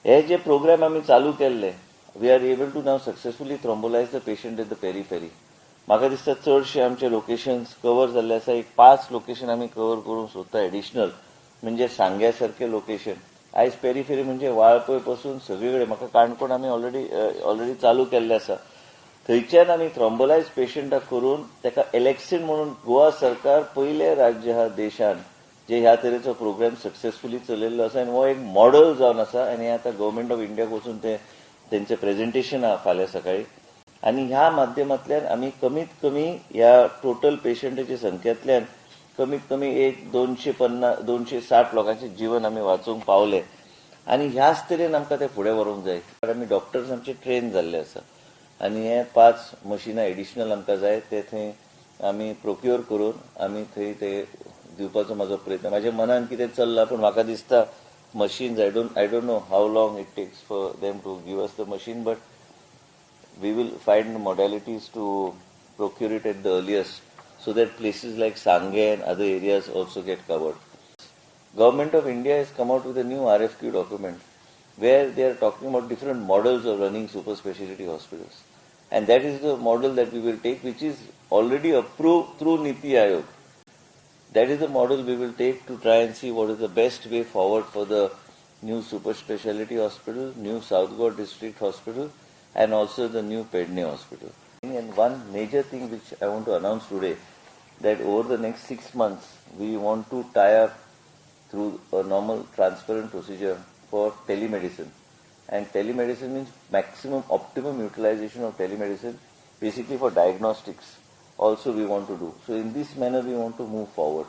हे जे प्रोग्राम आमी चालू केल्ले, we are able to now successfully thrombolyse the patient in the periphery. म्हाका दिसता चडशे आमचे लोकेशन्स कवर जाल्ले आसा. एक 5 लोकेशन आमी कवर करूंक सोदता एडिशनल, म्हणजे सांग्या सारके लोकेशन. आयज पेरिफेरी म्हणजे वाळपय पासून सगळे कडेन, म्हाका काणकोण आमी ऑलरेडी चालू केल्ले आसा. थंयच्यान आमी थ्रोम्बोलायज पेशंटाक करून ताका एलेक्सिन म्हणून गोवा सरकार पयलें राज्य आहा देशान जे ह्या तरेचो प्रोग्राम सक्सेसफुली चलयल्लो आसा आनी हो एक मॉडल जावन आसा. आनी आतां गव्हर्मेंट ऑफ इंडियाक वचून ते तेंचें प्रेजेंटेशन आहा फाल्यां सकाळी. आनी ह्या माध्यमांतल्यान आमी कमीत कमी ह्या टोटल पेशंटाच्या संख्येंतल्यान कमीत कमी एक 250 260 लोकांचें जीवन आमी वाचोवंक पावले. आनी ह्याच तरेन आमकां ते फुडें व्हरूंक जाय. आमी डॉक्टर्स आमचे ट्रेन जाल्ले आसा आनी हे 5 मशिनां एडिशनल आमकां जाय, ते थंय आमी प्रोक्युअर करून आमी थंय ते दिवपाचो म्हाजो प्रयत्न. म्हाज्या मनान कितें चल्लां, पूण म्हाका दिसता machines, I don't know how long it takes for them to give us the machine, but we will find modalities to procure it at the earliest so that places like Sanguem and other areas also get covered. Government of India has come out with a new RFQ document where they are talking about different models of running super specialty hospitals. And that is the model that we will take, which is already approved through Niti Aayog. That is the model we will take to try and see what is the best way forward for the new super specialty hospital, new South Goa District Hospital, and also the new Pedne Hospital. And one major thing which I want to announce today, that over the next 6 months, we want to tie up through a normal transparent procedure for telemedicine. And telemedicine means maximum optimum utilization of telemedicine, basically for diagnostics also we want to do. So in this manner we want to move forward.